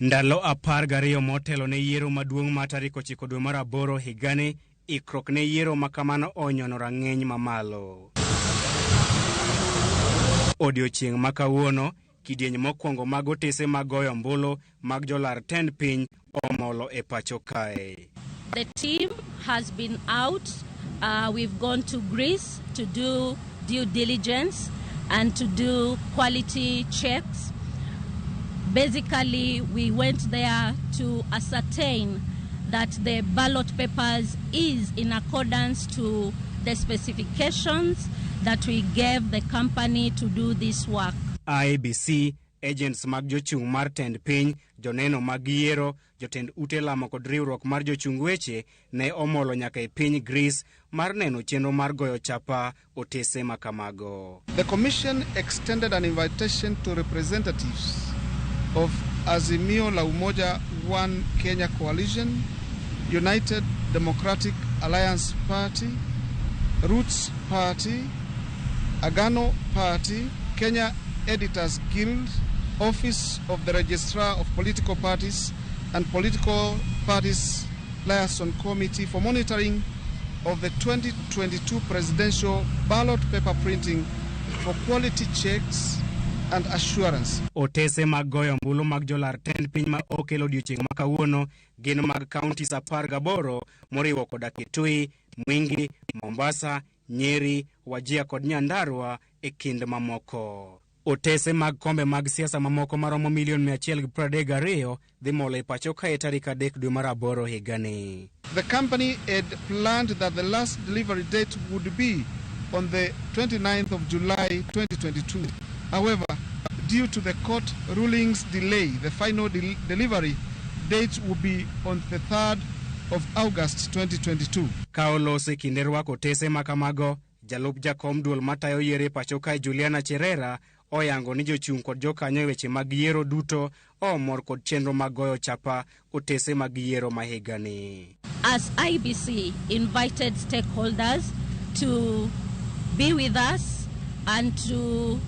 Ndalo 12 motelo ne yiero maduong' ma tarik 9 dwe mar aboro higani, ikruok ne yiero ma kamano onyono rang'iny mamalo. Odiochieng' ma kawuono, kidieny mokwongo mag otese mag goyo ombulu mag jolar tend piny omolo e pacho kae. The team has been out. We've gone to Greece to do due diligence and to do quality checks. Basically, we went there to ascertain that the ballot papers is in accordance to the specifications that we gave the company to do this work. IEBC, agents mag jochung' mar tend piny, joneno mag yiero, jotend ute lamo kod riwruok mar jochung weche ne omolo nyaka e piny Greece mar neno chenro mar goyo chapa otese makamago. The Commission extended an invitation to representatives of Azimio la Umoja One Kenya Coalition, United Democratic Alliance Party, Roots Party, Agano Party, Kenya Editors Guild, Office of the Registrar of Political Parties and Political Parties Liaison Committee for monitoring of the 2022 presidential ballot paper printing for quality checks and assurance. Otese mag goyo ombulu mag jolar tend piny ma okel odiochieng' ma kawuono gin mag counties 18 moriwo koda Kitui, Mwingi, Mombasa, Nyeri, Wajir kod Nyandarua e kind mamoko. Otese mag kombe mag siasa mamoko maromo milion 132 dhi molo e pacho kae tarik 3 dwe mar aboro higani. The company had planned that the last delivery date would be on the 29th of July 2022. However, due to the court ruling's delay, the final delivery date will be on the 3rd of August 2022. Ka olos e kinde rwako otese ma kamago, jalup jakom duol matayo yiero e pacho kae Juliana Cherera oyango ni jochung' kod jokanyo e weche mag yiero duto omor kod chenro mag goyo chapa otese mag yiero ma higani. As IEBC invited stakeholders to be with us and to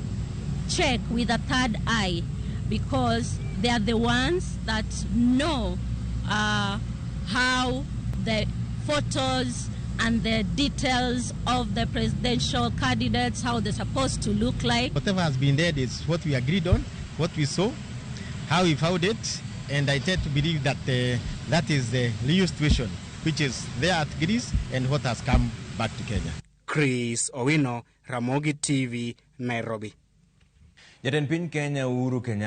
check with a third eye, because they are the ones that know how the photos and the details of the presidential candidates, how they're supposed to look like. Whatever has been there is what we agreed on, what we saw, how we found it, and I tend to believe that that is the real situation, which is there at Greece and what has come back to Kenya. Chris Owino, Ramogi TV, Nairobi. Jatend piny Kenya Uhuru Kenyatta.